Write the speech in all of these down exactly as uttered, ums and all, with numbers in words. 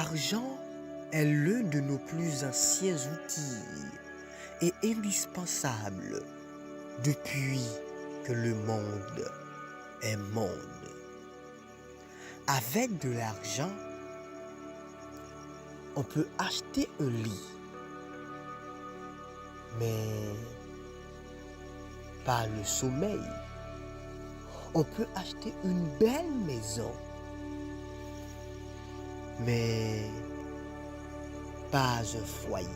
L'argent est l'un de nos plus anciens outils et indispensables depuis que le monde est monde. Avec de l'argent, on peut acheter un lit, mais pas le sommeil. On peut acheter une belle maison, mais pas un foyer.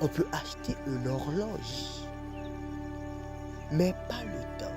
On peut acheter une horloge, mais pas le temps.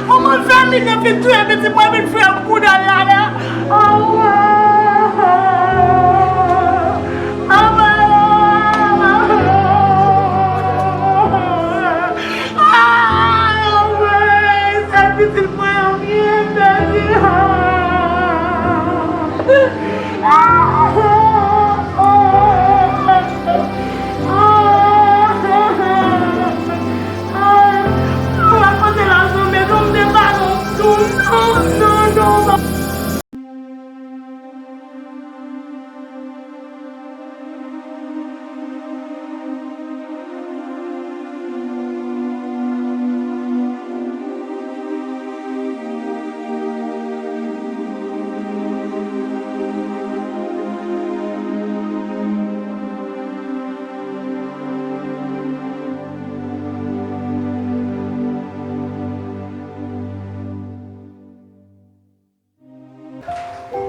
Manman fè mi nan fin touye pitit mwen, vin fè m koudal la la. Ah, anmwey, sèl pitit mwen an byen pèdi. Mwen pa kote lajan, men non, m te ba nou tou. Non, non, non.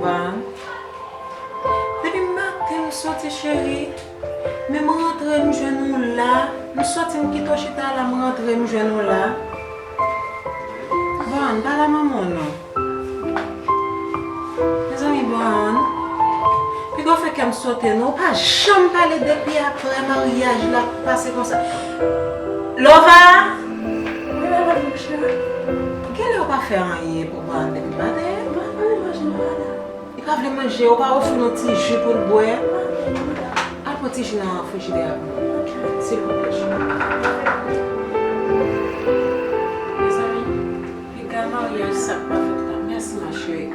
Bon. Depi maten m soti, cheri. Men m rantre, m jwenn ou la. M soti, m kite w chita la, m rantre, m jwenn ou la. Bon, pa la manman w non. Mezanmi, Bon. Piga w fè kè m sote non. Ou pa janm pale depi apre maryaj la pase konsa. Lova! Wi, madanm, mon cheri. Genlè ou pa fè anyen pou Bon depi maten. Mwen pa vle manje, mwen pa la. Li pa vle manje, ou pa ofri l yon ti ji pou l bwè? Al pran ti ji nan frijidè a pou mwen. Silvouplè, cheri. Mezanmi, piga maryaj sa k pa fèt la. Mèsi, ma chérie.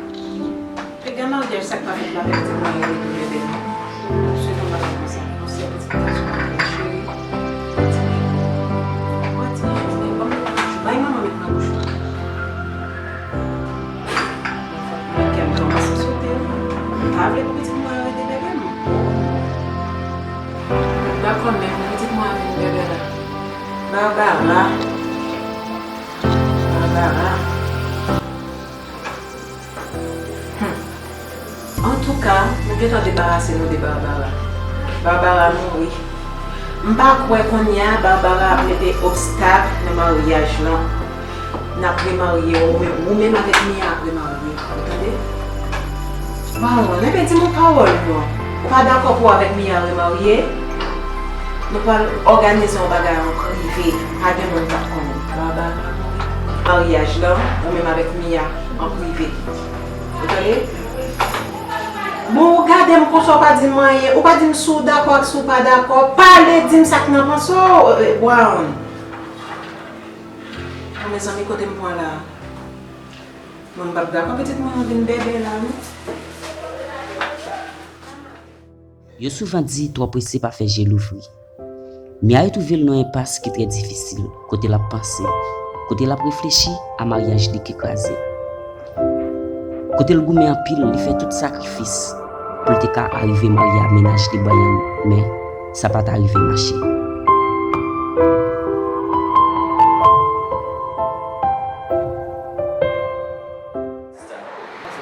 Piga maryaj sa k pa fèt la, pèdi mwen, e retounen demen. M ap swete w pa konsa. Yon sèl pitit gason, ma chérie. Pran ti ji, pran ti ji, ban m yon ti ji. Bay manman met nan bouch mwen. Barbara. Barbara. Hmm. Antouka, nou gentan debarase nou de Barbara. Barbara mouri. M pa kwè kounye a Barbara ap mete obstak nan maryaj lan. N ap remarye, ou menm, ou menm avèk Mia ap remarye. Ou tande? Bon, enben di m yon pawòl non. Ou pa dakò pou w avèk Mia remarye? Nou pral òganize yon bagay an prive. Pa gen moun k ap konnen. Barbara mouri. Maryaj lan, ou menm avèk Mia an prive. Ou tande? Bon, ou gade m konsa, ou pa di m anyen. Ou pa di m si w dakò ak si w pa dakò. Pale, di m sa k nan panse w, eh, Brown. Bon, mezanmi, kote m pran la? Mwen, m p ap dakò pitit mwen an vin bèbè la, non. Yo souvan di, twò prese pa fè je louvri. Mia retwouve l nan enpas ki trè difisil, kote l ap panse, kote l ap reflechi a maryaj li ki kraze. Kote l goumen anpil, li fè tout sakrifis pou l te ka arive marye a mennaj li Brian, men sa pa t arive mache.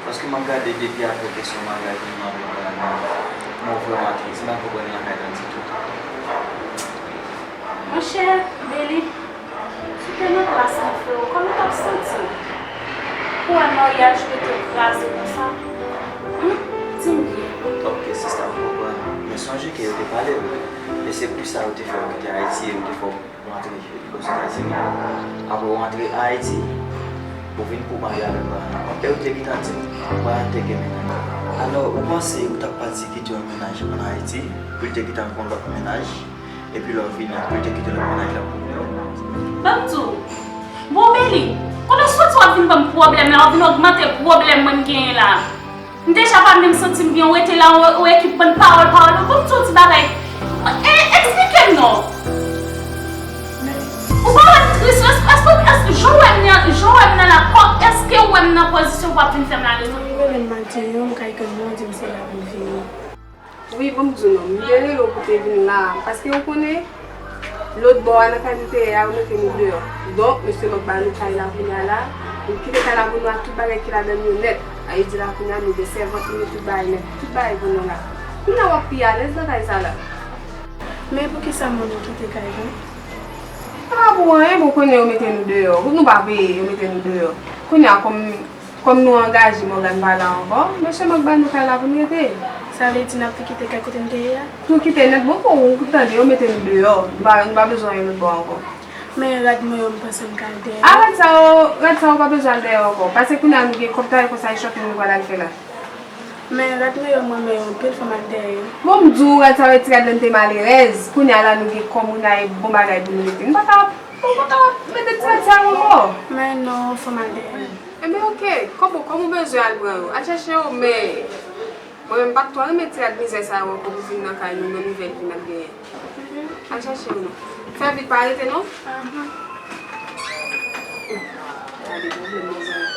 Paske m ap gade depi apre kesyon maryaj nou an, mwen vrèman tris, m pa konprann lakay la ditou. Monchè, Beli, si w te nan plas mwen, freo, kòman w t ap santi w? Pou wè maryaj ou te kraze konsa? Hum? Di m byen. Ok, sista, m konprann. Men sonje ke yo te pale l. E se pou sa yo te fè w kite Ayiti, yo te fè w rantre Ozetazini. Apre w rantre Ayiti, ou vin pou w marye avèk Brian ankò. E ou te gentan di m, Brian te gen mennaj. Alò, ou panse ou t ap pati kite yon mennaj ann Ayiti pou l te gentan gen yon lòt mennaj? Epi lè w vini an, pou l te kite lòt mennaj la pou ou. Ban m di w. Bon, Beli, kote w soti w ap vin ban m pwoblèm la, w ap vin ogmante pwoblèm mwen m genyen la. M deja pa menm santi m byen, w rete la, w, w ekip bann pawòl, pawòl. Ban m di w ti bagay. E, eksplike m non. Ou pa wè m tris, èske, èske, èske, jan w wè m nan, jan w wè m nan la, kò, èske w wè m nan pozisyon pou w ap vin fè m lagè? Mwen, m pa di anyen, m kay tann ou, di m se la pou m vini. Wi, ban m di w non, m te rele w pou te vin la, paske ou konnen, lòt bò a nan kay nou te ye a, yo mete nou deyò. Donk, mesye Mòk ba nou kay la kounye a la, nou kite kay la pou nou ak tout bagay ki ladan l yo nèt. Sa vle di la kounye a, nou gen sèvant, nou gen tout bagay nèt, tout bagay pou nou la. Kounye a w ap pi alèz nan kay sa la. Men poukisa mwen nou kite kay la? A, pou anyen, bon, konnen yo mete nou deyò. Wout nou pa peye, yo mete nou deyò. Kounye a, kòm, kòm nou angaje, Mògàn pa la ankò, mesye Mòg ba nou kay la pou n rete. Sa vle di n ap vin kite kay kote n te ye a? Nou kite nèt, bon, pou ou tande, yo mete nou deyò. Nou pa, nou pa bezwen anyen lòt bò ankò. Men rad mwen yo, m panse m ka al dèyè. A, rad sa yo, rad sa yo pa bezwen al dèyè ankò. Pase kounye a nou gen kòb travay konsa, e shopping nou pral al fè la. Men rad mwen yo, m renmen yo anpil, fò m al dèyè yo. Bon, m di w, rad sa yo, e ti rad la n te malerèz. Kounye a la, nou gen kòb, nou gen bon bagay pou nou mete. Nou pa ka, nou pa ka mete ti rad sa yo ankò. Men non, fò m al dèyè yo. Enben, oke. Kòm, kòm ou bezwen al pran yo, al chèche yo, men mwen menm, m pa t twò renmen ti rad mizè sa yo ankò pou vin nan kay nou, nan nouvèl vi n ap genyen. Al chache yo non. Fè vit, pa rete non. Gade pwoblèm mezanmi.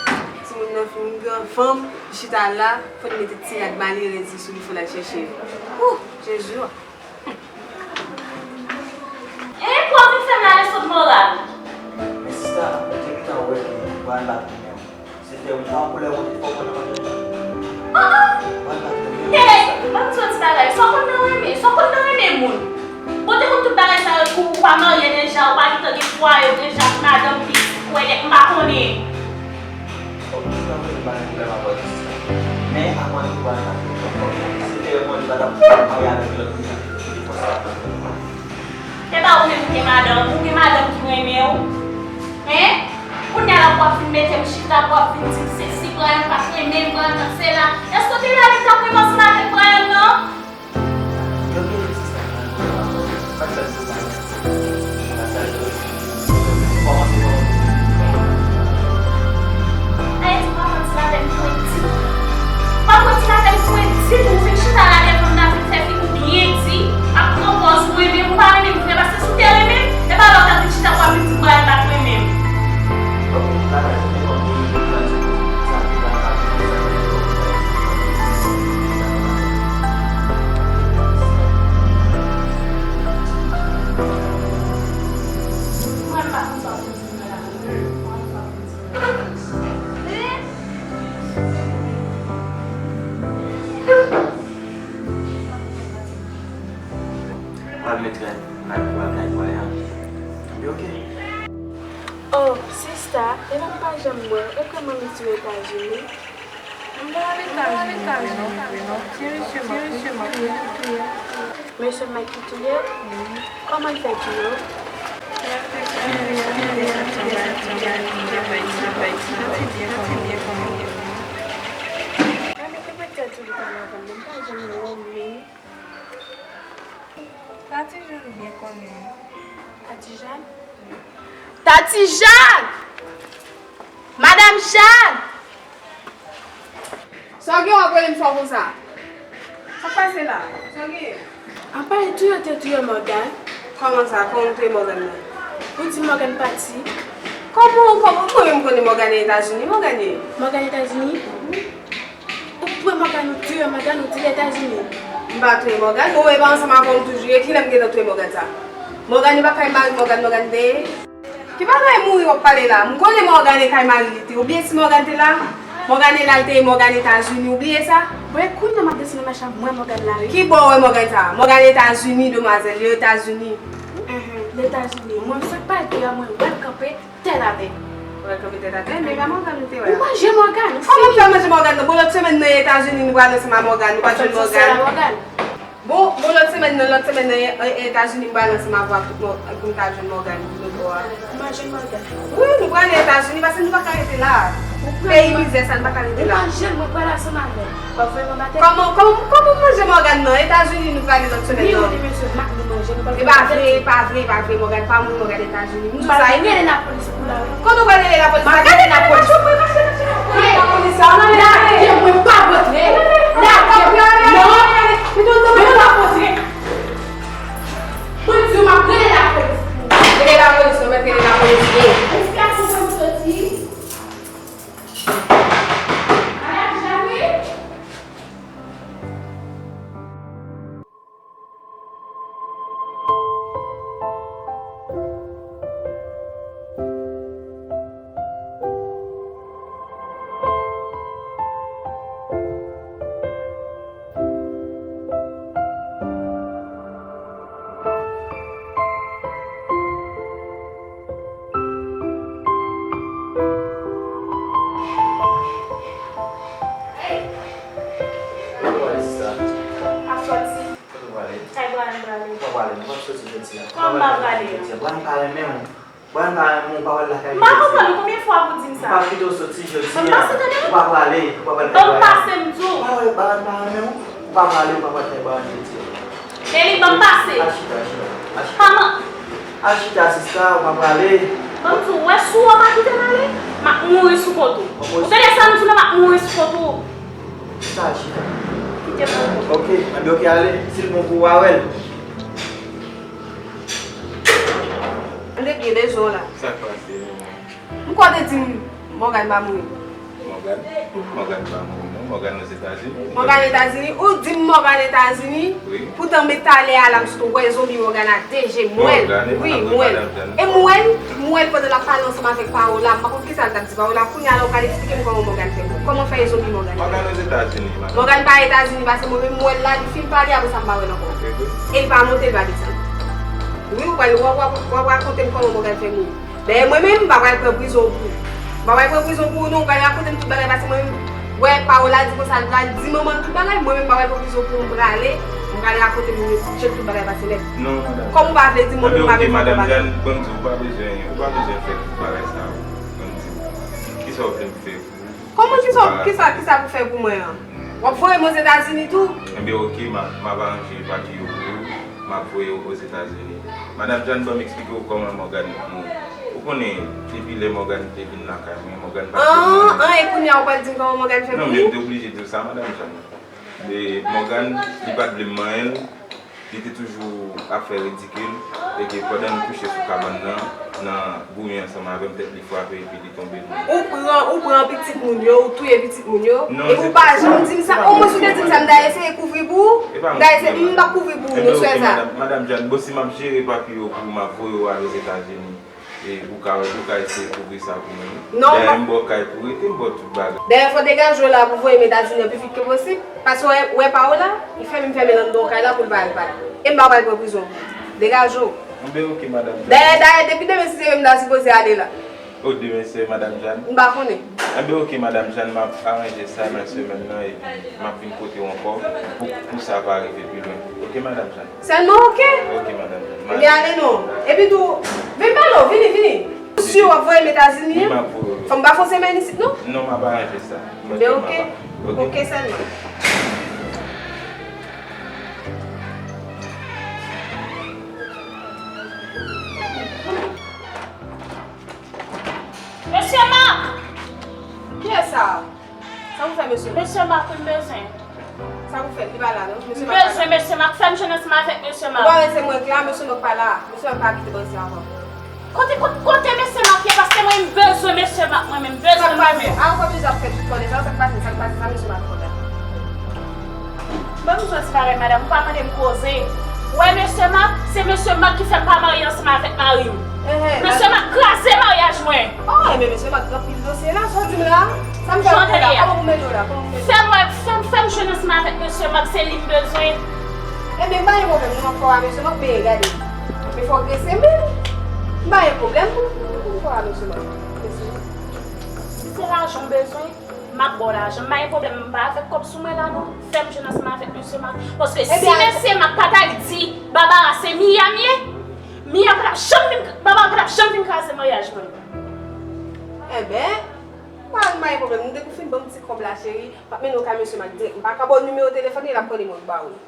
Timoun nan fin gran fanm, li chita la, fò l mete ti rad malerèz li sou li, fò l al chèche yo. Ooh, Jezi. E pou w vin fè m lale sot moral. Men sista, ou te gentan wè ke Brian pa t renmen w. Se te yon pa koulè wote fò konn nan manje. Ah, ah! Mwen pa t renmen. Hey, ban m di w yon ti bagay. Sa w konn nan renmen, sa w konn nan renmen moun. Bon, te konn tout bagay sa yo tou, ou pa marye deja, ou pa gentan gen fwaye w deja, madanm, pitit, kwèlèt, m pa konnen. Bon, m pa renmen bagay koulè m ap wè sista. Men, avan li te ba nan fè fò, se te yon moun li pa t ap marye avèk lòt moun nan. Li fò sa. E pa ou menm ki gen madanm, ou gen madanm ki renmen w. Hen? Kounye a la pou w ap vin mete m chita, pou w ap vin di m se si Brian pa t renmen m, Brian pa t fè la. Èske w te la li t ap renmen ansanm avèk Brian nan? Yo vini sista, sa k fè l sou Brian? Sa k fè l sou Brian? Kòmanse kòmanse. Ayiti, w ap anti la tèt mwen di. W ap anti la tèt mwen di, ou vin chita la devan m nan, vin fè figi w byen di, ap pran pòz ou renmen m, ou pa renmen m vre, paske si w te renmen m, e pa la w t ap vin chita pou w ap vin di m Brian pa t renmen m. Sista, epa m pa janm wè w, e kòman misye Etazini? M pa al Etazini vre non, vre non. Se misye Marc ki touye a. Mesye Mike ki touye? Wi. Kòman l fè touye w? L ap fè kòmè, l ap fè kòmè, l ap fè kòmè, l ap fè kòmè. Mwen mete petèt ou li pa nan vann mwen, m pa janm wè w menm. Tati Jàn byen konnen. Tati Jàn? Tati Jàn! Madanm Jàn! Sa w gen w ap rele m fò konsa? Sa k pase la? Sa w gen? Apa e touye w te touye Mògàn? Kòman sa? Kòman m touye Mògàn nan? Ou di Mògàn pati. Kòman, kòman, mwen menm konnen Mògàn e Etazini, Mògàn ye? Mògàn Etazini? Ou pran Mògàn, ou touye Mògàn, ou di l Etazini. M pa touye Mògàn, mwen menm e pa ansanm avè w m toujou ye, kilè m gentan touye Mògàn sa? Mògàn e pa kay mari Mògàn, Mògàn te ye? Ki bagay mouri w ap pale la? M konnen Mògàn e kay mari li te. Ou bliye si Mògàn te la? Mògàn e la l te ye Mògàn Etazini, ou bliye sa? Bon, e kounye a m ap desann nan machin an, m wè Mògàn la, wi. Ki bò w wè Mògàn sa? Mògàn Etazini, demwazèl, li Etazini. Enhen, l Etazini. Mwen, sa k pale de a, mwen wè l kanpe tèt atè. Ou wè l kanpe tèt atè? Men pa Mògàn ou te wè a. Ou manje Mògàn, ou fini. Kòman m fè manje Mògàn nan? Bon, lòt semèn nan Etazini, nou pral ansanm a Mògàn, nou pral jwenn Mògàn. Bon, bon, lòt semèn nan, lòt semèn nan, e, e, Etazini, m pral ansanm avè w ak tout Mò-, pou m ka jwenn Mògàn, nou bò a. Manje Mògàn. Wi, nou prale Etazini, paske nou pa ka rete la. Peyi mizè sa, nou pa ka rete la. Ou manje l, mwen prale ansanm avè w. W ap voye m anba tè? Kòman, kòman, kòman manje Mògàn nan? Etazini, nou prale lòt semèn nan. Wi, mesye, mak nou manje, nou pral voye m anba tè. E pa vre, e pa vre, e pa vre, Mògàn pa mouri, Mògàn Etazini. M di sa, e. Mwen rele lapolis pou la, wi. Kote w pral rele lapolis? Mwen rele lapolis. Rele lapolis la, ann ale, ann ale. Mwen pa rantre. Lage m. Non. Mwen pa rantre. Mwen di w m ap rele lapolis. Rele lapolis, non, mèt rele lapolis, ye. Èske a kontan m soti? Madanm Jàn, wi. Kote w ale, sista? M ap soti. Kote w prale? Kay Brian m prale. Ou pa prale, non, w ap soti jodi a. Kòman m pa prale? Jodi a. Brian pa renmen w. Brian pa renmen w, ou pa pral lakay li jodi a. M pa konprann ou, konbyen fwa pou w di m sa? M pa kite w soti jodi a. Ban m pase, tande? Ou pa prale, ou pa pral kay Brian. Ban m pase, m di w. Ou pa wè Brian pa renmen w? Ou pa prale, ou pa pral kay Brian jodi a. Eli, ban m pase. Al chita, al chita, al chita. Kòman? Al chita, sista, ou pa prale. Ban m di w, wè, si w pa kite m ale, m ap mouri sou kont ou. Ou tande sa m di w la, m ap mouri sou kont ou. Chita, al chita. Kite m. Ok, anben, ok, ale. Si l bon pou ou, w a wè l. M te byen bezwen w la. Sa k pase, manman? M kwè w te di m Mògàn pa mouri. Mògàn? Mògàn pa mouri, non. Mògàn Ozetazini. Mògàn Etazini? Ou di m Mògàn Etazini? Wi. Poutan, men talè a la, m sot wè zonbi Mògàn a de je m wè l. Mògàn, e pa madanm Jàn. Wi, m wè l. E m wè l, m wè l pandan l ap pale ansanm avèk Paola. M pa konn kisa l t ap di Paola. Kounye a la, ou pral eksplike m kòman Mògàn fè mouri. Kòman fè e zonbi Mògàn? Mògàn Ozetazini, madanm. Mògàn pa Etazini, paske mwen menm m wè l la, li fin pale, apre sa m pa wè l ankò. E vre? E li pa monte, li pa desann. Wi, ou pral, w ap, w ap, w ap rakonte m kòman Mògàn fè mouri. Dayè, mwen menm, m pa pral pran prizon pou ou. M pa pral pran prizon pou ou, non, ou pral rakonte m tout bagay, paske mwen menm, wè, Paola di konsa, l pral di manman l tout bagay, mwen menm, m pa pral pran prizon pou ou, m prale, m pral rakonte moun yo tout, tout bagay pase nèt. Non, madanm. Kòm ou pa vle di, mwen menm, m pa vle fè konba. Anben, ok, madanm Jàn, ban m di w, ou pa bezwen, ou pa bezwen fè tout bagay sa yo. Ban m di w, kisa w vle m fè pou ou? Kòman kisa, kisa, kisa pou fè pou mwen an? W ap voye m Ozetazini tou? Enben, ok, m a, m ap aranje papye yo pou ou. M ap voye w Ozetazini. Madanm Jàn, ban m eksplike w kòman Mògàn mouri. Ou konnen, depi lè Mògàn te vin lakay mwen, Mògàn pa t... An, an, e kounye a w pral di m kòman Mògàn fè mouri? Non, men m te oblije di w sa, madanm Jàn. E Mògàn, li pa t vle m manyen l. Li te toujou ap fè ridikil. E ke pandan nou kouche sou kabann nan, nan goumen ansanm avè m, tèt li frape epi li tonbe mouri. Ou pran, ou pran pitit moun yo, ou touye pitit moun yo, epi ou pa janm di m sa. Omwen si w te di m sa, m ta eseye kouvri pou ou. M ta eseye, m p ap kouvri pou ou, non, frè sa. Madanm Jàn, bon, si m ap jere papye yo pou ou, m ap voye w al Ozetazini, e ou ka, ou ka eseye kouvri sa pou mwen. Non, dayè, m ba w kay pou rete, m ba w tout bagay. Dayè, fò w degaje w la pou voye m Etazini an pi vit ke posib. Paske w wè, w wè Paola, li fèmen, fèmen l anndan yon kay la pou l pa al pale. E m pa pral pran prizon pou ou. Degaje w. Anben, ok, madanm Jàn. Dayè, dayè, depi demen, si se mwen, m ta sipoze ale la. O, demen se Madam Jeanne? M pa konnen. Enben, oke, Madam Jeanne, m ap aranje sa nan semèn nan, epi m ap vin kote w ankò pou, pou sa pa rive pi lwen. Oke, Madam Jeanne? Sèlman oke? Oke, Madam Jeanne. Ebyen, ale non. Epi tou, vin pale w, vini, vini. Ou si w ap voye m Etazini? Wi, m ap voye w. Fò m pa fè yon semèn isit, non? Non, m ap aranje sa. Ebyen, oke. Oke, sèlman. Mesye Marc! Kiyès sa a? Sa pou fè, mesye Marc? Mesye Marc, wi, m bezwen. Sa pou fè, li pa la, non? Mesye Marc pa la. M bezwen mesye Marc, fè m jwenn ansanm avèk mesye Marc. Ou pa wè se mwen k la, mesye Marc pa la. Mesye Marc pa abite bò isi a ankò. Kote, kote, kote mesye Marc ye? Paske mwen, m bezwen mesye Marc, mwen menm, m bezwen. Sa k pase? A, ou pa bezwen ap fè tout kòlè sa, sa k pase, sa k pase, sa mesye Marc fè la? Ban m di w yon ti bagay, madanm, ou pa mande m koze. Ou wè mesye Marc, se mesye Marc ki fè m pa marye ansanm avèk mari m. Mesye Marc kraze maryaj mwen. Oh, enben mesye Marc gen anpil dosye la, sa w di m la? Sa m fè w la? Kòman pou mete w la? Kòman pou mete w la? Fè mwen, fè m, fè m jwenn ansanm avèk mesye Marc, se li m bezwen. Enben, m pa gen pwoblèm, non, m ap fè w a mesye Marc, men gade. Men fò w rese menm. M pa gen pwoblèm pou, pou, pou m fè w a mesye Marc. Mesye Marc. Si se lajan w bezwen, m ap ba w lajan. M pa gen pwoblèm, m pa avèk kòb sou mwen la non. Fè m jwenn ansanm avèk mesye Marc. Paske si mesye Marc pa t al di Barbara se Mia m ye, Mia pa t ap janm vin, Barbara pa t ap janm vin kraze maryaj mwen. Enben, pa, m pa gen pwoblèm. Depi w fin ban m ti kòb la, cheri, m ap mennen w kay mesye Marc dirèk. M pa ka ba w nimewo telefòn li, l ap konnen mwen k ba w li.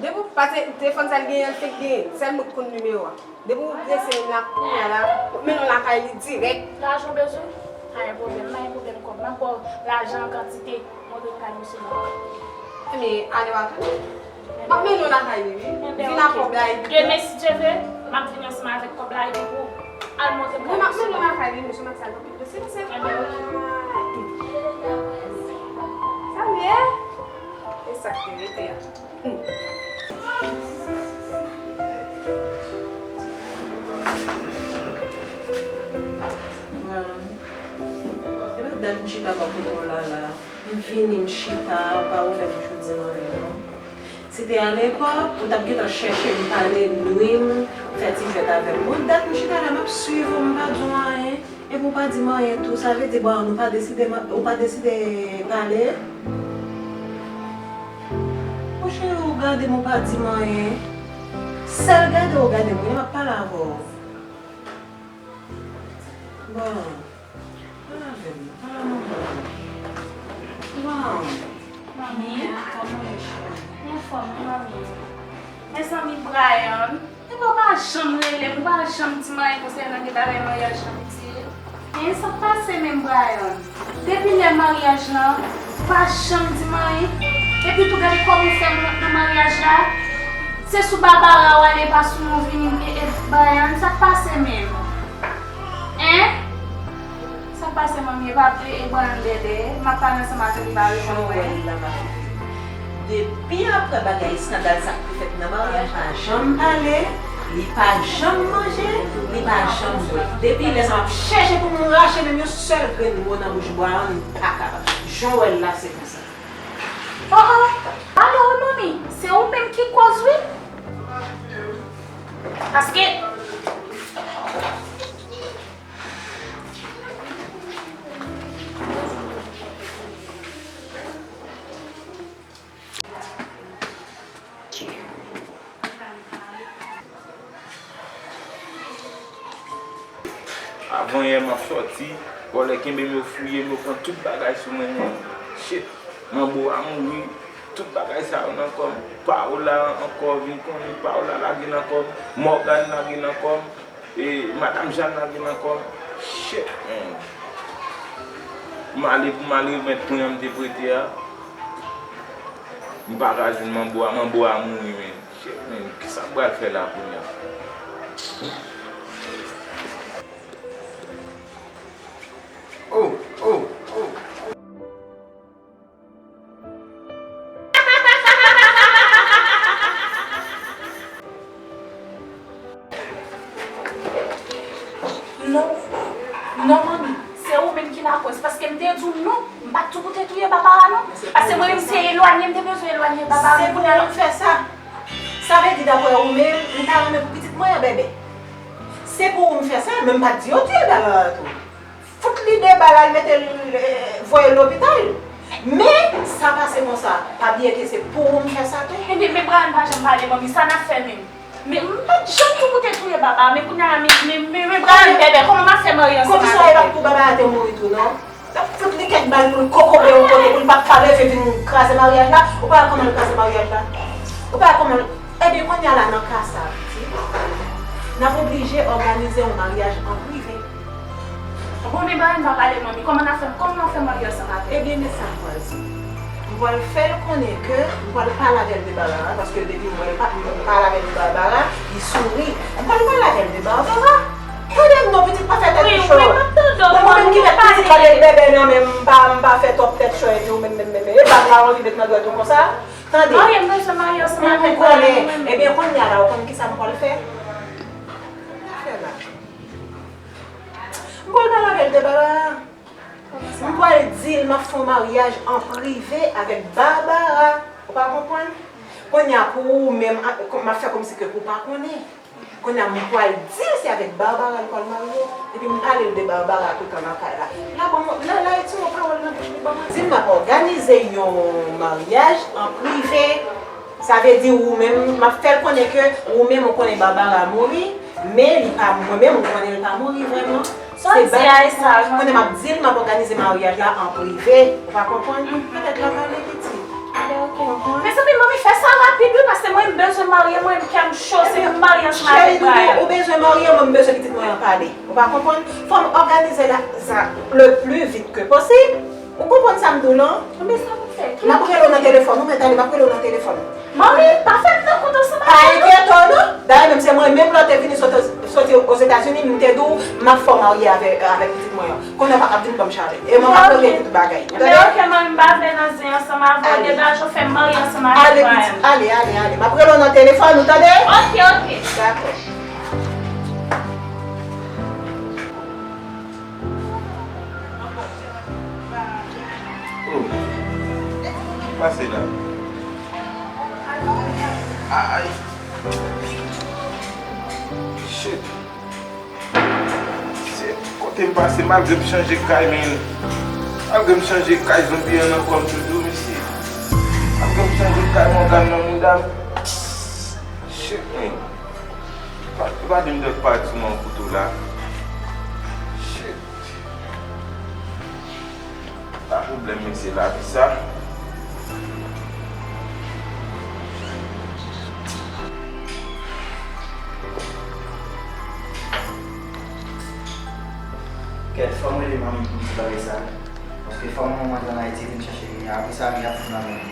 Depi w pase telefòn sa l genyen, l fenk genyen. Sèl mwen k konn nimewo a. Depi w prese menm la kounye a la, m ap mennen w lakay li dirèk. Lajan w bezwen? Pa gen pwoblèm, pa gen pwoblèm kòb. M ap ba w lajan an kantite. Montre m kay mesye Marc. Ebyen, ale w a tounen. M ap mennen w lakay li, wi. Vin ak kòb la epi tou. Demen, si Dye vle, m ap vini ansanm avèk kòb la epi pou al montre m kay mesye Marc. Wi, m ap mennen w lakay li, mesye Marc sa gen anpil dosye, mesye. Ebyen, oke. Sa l ye? E sa k te rete a. Epa dat m chita bò kote w la la. M vini, m chita, ou pa ouvè bouch ou di m anyen non. Si te alekòl, ou t ap gentan chèche m pale, nwi m, fè ti jwèt avè m. Bon, dat m chita la, m ap swiv ou, m pa di w anyen. Epi w pa di m anyen tou, sa vle di, bon, nou pa deside, ou pa deside pale? Monchè, ou gade m, ou pa di m anyen. Sèl gade ou gade m, wi, m ap pale avè w. Bon, pale avè m, pale a manman w. Bon. Manmi, kòman w ye, cheri? Anfòm, wi, manmi. Mezanmi, Brian. Epi w pa janm rele m, ou pa janm di m anyen konsènan de bagay maryaj lan, pitit. Hein, sa k pase menm, Brian? Depi lè maryaj lan, ou pa janm di m anyen. Epi tou, gade kòman w fè m wont nan maryaj la. Se sou Barbara w ale, pa sou mwen w vini, e, e, Brian, sa k pase menm? Hein? Sa k pase, manmi? E pa, e, e Brian dèdè, m ap pale ansanm avè l, li pa reponn mwen. Depi aprè bagay eskandal sa k te fèt nan maryaj, pa janm pale, li pa janm manje, li pa janm bwè. Depi lè sa m ap chèche pou m rache menm yon sèl grenn mo nan bouch Brian, m pa kapab. Jan w wè l la, se konsa. Oh, oh, pale wi, manmi, se ou menm ki koz wi. Paske Avan yè m ap sòti, vòlè kenbe m, yo fouye m, yo pran tout bagay sou mwen, men shit, manbo a mouri, tout bagay sa yo nan kò m. Paola ankò vin konnen, Paola lage nan kò m, Morgan lage nan kò m. E, Madam Jeanne lage nan kò m. Shit, man. M ale pou m al remèt pwen an m te prete a. M pa ka jwenn manbo a, manbo a mouri, men. Shit, man. Kisa m pral fè la kounye a? Oh, oh, oh. Non, non, manmi, se ou menm ki lakòz, paske m te di w non, m pa t tou pou te touye Barbara non, paske mwen menm se elwanye m te bezwen elwanye Barbara. Se pou ou m fè sa. Sa vle di, daprè ou menm, m ta renmen pou pitit mwen an bèbè. Se pou ou m fè sa, men m pa t di yo touye Barbara tou. Li de bal al mete l, eh, voye l lopital. Men, sa pase konsa. Pa bliye ke se pou ou m fè sa tou. Ebyen, men Brian pa janm pale, manmi, sa n ap fè menm? Men, m pa t janm tou koute touye Baba, men kounye a la, men, men, men, men Brian bèbè, kòman m ap fè marye ansanm avè l? Konn sa e pa pou Baba a te mouri tou, non? L ap fout li kèk bal pou l kokobe yon kote, pou l pa, pa leve vin kraze maryaj la. Ou pa wè kòman l kraze maryaj la? Ou pa wè kòman l, ebyen, kounye a la, nan ka sa, pitit, n ap oblije òganize yon maryaj an prive. Bon, men Brian pa pale, manmi. Kòman n ap fè, kòman n ap fè marye ansanm avè l? Ebyen, men sa m pral di. M pral fè l konnen ke m pral pale avè l de Barbara, paske depi m wè l pa, m pale avè l de Barbara, li souri. M pral pale avè l de Barbara. Tande m non, pitit, pa fè tèt ou cho. Wi, wi, m ap tande w, manmi, m ap pale. Bon, mwen menm ki met pitit la de bèbè nan men m, m pa, m pa fè twòp tèt cho, epi ou menm, menm, menm, e bab la w anvi met nan dwèt ou konsa? Tande. Marye, m bezwen marye ansanm avè l, mwen menm. Ebyen, kounye a la, ou konn kisa m pral fè? Sa m pral fè la? M pral pale avè l de Barbara. M pral di l m ap fè yon maryaj an prive avèk Barbara. Ou pa konprann? Kounye a pou ou menm, a, m ap fè kòmsi ke ou pa konnen. Kounye a m pral di l se avèk Barbara l pral marye. Epi m pale l de Barbara toutan nan kay la. La, bon, la, la, e ti yon pawòl nan bouch li ban mwen. Di m m ap òganize yon maryaj an prive. Sa vle di ou menm, m ap fè l konnen ke ou menm ou konnen Barbara mouri, men li pa, mwen menm ou konnen l pa mouri vrèman. Sa w di a e sa, manmi? Kounye a m ap di l m ap òganize maryaj la an prive. Ou pa konprann? Petèt l ap ale, pitit. Mezanmi, manmi, fè sa rapid wi, paske mwen m bezwen marye, mwen m kè m cho, si m marye ansanm avèk Brian. Cheri doudou, ou bezwen marye, mwen m bezwen pitit mwen an pale. Ou pa konprann? Fò m òganize la, sa, le plus vite que possible. Ou konprann sa m di w lan? Ebyen sa pou fèt wi. M ap rele w nan telefòn, ou mèt ale, m ap rele w nan telefòn. Manmi, pa fè m nan kont ansanm avè l non. Pa enkyete w non. Dayè menm se mwen menm lè w te vini sot, soti Ozetazini, m te di w m ap fè w marye avè, avèk pitit mwen an. Kounye a w pa ka ap vin ban m chale. E mwen m ap regle tout bagay. Ou tande? Men oke, manmi, m pa vle nan zen ansanm avè w. Degaje w, fè m marye ansanm avèk Brian. Ale, pitit, ale, ale, ale. M ap rele w nan telefòn, ou tande? Oke, oke. Dakò. Oh. Pase la. Ay. Shit. Se kote m pase, malgre m chanje kay, men. Malgre m chanje kay, zonbi an nan kò m toujou, mesye. Malgre m chanje kay, Mògàn nan mouda m. Shit, men. Pa, pa di m dòt pati mwen kouto la. Shit. Pa pwoblèm, men se lavi sa. Kèt, fò m rele manmi pou m di bagay sa. Paske fò manman mwen antre ann Ayiti vin chèche Mia. Apre sa, Mia fout nan men m.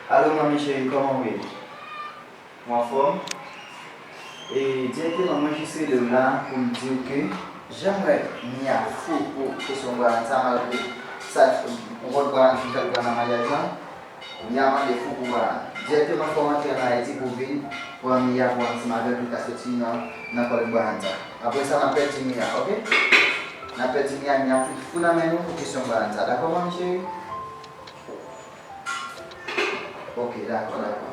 Alo, manmi cheri, kòman w ye? Ou anfòm? E, dirèkteman, mwen jis rele w la pou m di w ke jan m wè Mia fou pou kesyon Brian sa, malgre sa, ou konn Brian fin fè l pran nan maryaj lan, Mia mande fou pou Brian. Dirèkteman, fò w antre ann Ayiti pou w vin pran Mia pou ansanm avè l, pou l ka soti nan, nan kòlèt Brian sa. Apre sa, n ap pèdi Mia, oke? N ap pèdi Mia, Mia fout fou nan men nou pou kesyon Brian sa. Dakò, manmi cheri? Ok, dakò, dakò.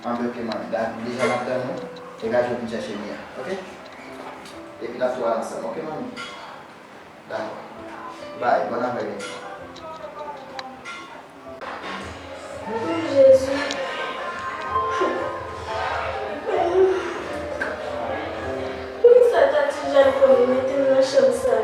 Anben, ok, manmi. Da-, deja n ap tann ou. Degaje w vin chèche Mia, ok? Epi n ap tou al ansanm, ok, manmi? Dakò. Bye, bòn aprèmidi. Wi, Jezi. Poukisa Tati Jàn konn mete m nan chanm sa?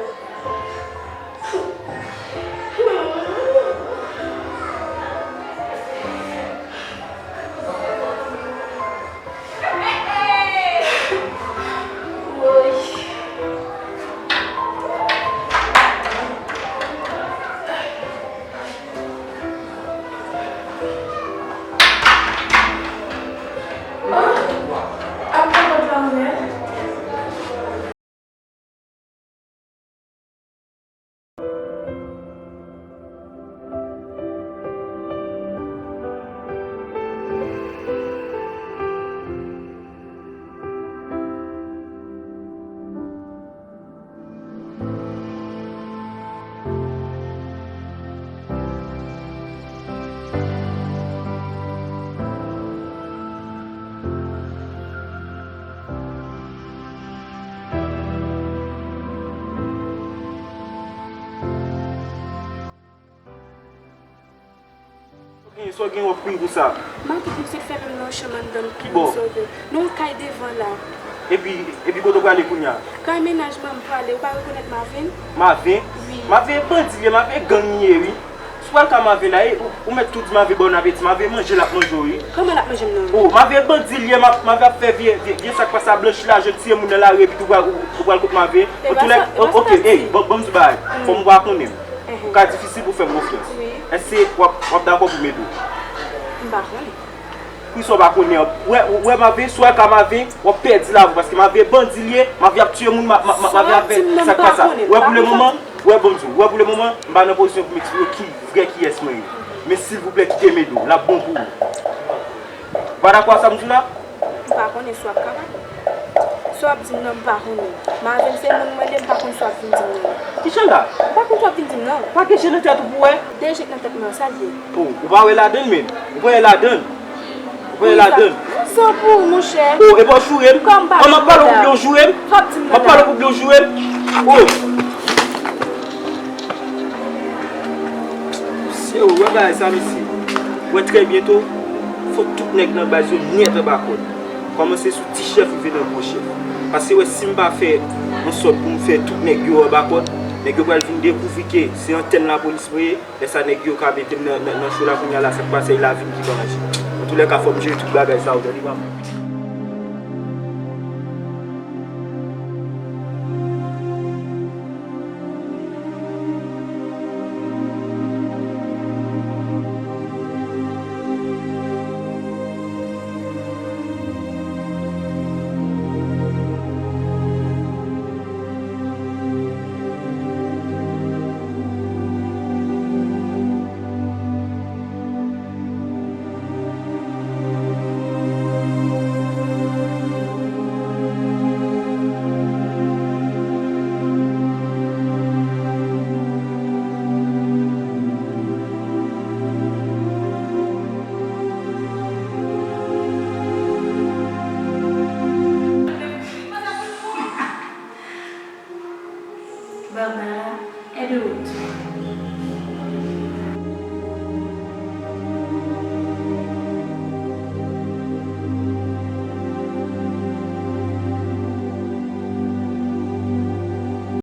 Sa w gen w ap kouri konsa? Matant, misye t fèmen m nan yon chanm anndan, m kouri m sove. Nan yon kay devan la. Epi, epi kote w prale kounye a? Kay mennaj mwen m prale, ou pa rekonèt Maven? Maven? Wi. Maven e bandi li ye, Maven e gang li ye wi. Si w al ka Maven la, e, ou, ou mèt tou di Maven ba w apeti, Maven manje l ap manje w wi. Kòman l ap manje m nan? O, Maven e bandi li ye, Maven ap fè vye, vye, vye sa k pase a blanchi lajan tiye moun nan lari epi tou pral, ou, ou pral kot Maven. Antoulèka, oke, ey, ban, ban m di w bagay. Fò m pa konnen. Ou ka difisil pou fè m konfyans. Èske w ap, w ap dakò pou m ede w? M pa konnen. Poukisa w pa konnen an? Ou wè, ou wè Maven, si w al ka Maven, w ap pèdi lavi w, paske Maven bandi li ye, Maven ap tiye moun, Maven ap fè sa k pa sa. Ou wè pou le moman, ou wè ban m di w, ou wè pou le moman, m pa nan pozisyon pou m eksplike ki vrè kiyès mwen ye. Men silvouplè kite m ede w, l ap bon pou ou. Ou pa dakò a sa m di w la? M pa konnen si w ap kapab. Sa w ap di m nan, m pa konnen. Maven se moun mwen ye, m pa konn sa w ap vin di m nan. Kijan la? M pa konn sa w ap vin di m nan. Pa gen je nan tèt ou pou wè? De je k nan tèt mwen an, sa l ye? O, ou pa wè ladann menm? Ou pa wè ladann? Ou pa wè ladann? Zan pou ou, monchè. O, e pa w joure m? An, m ap pale w pou byen w joure m? M ap pale w pou byen w joure m? O! Mesye, ou wè bagay sa, mesye. Ou wè trè byento, fò tout nèg nan baz yo nèt anba kòd. Kòmanse sou ti chèf rive nan gwo chèf. Paske wè si m pa fè ansòt pou m fè tout nèg yo anba kòd, nèg yo pral vin dekouvri ke se antèn lapolis mwen ye. Lè sa nèg yo ka mete m nan, nan, nan cho la kounye a la, sa k pase, e lavi m ki pa mache. Antoulèka, fò m jere tout bagay sa yo, tande papa.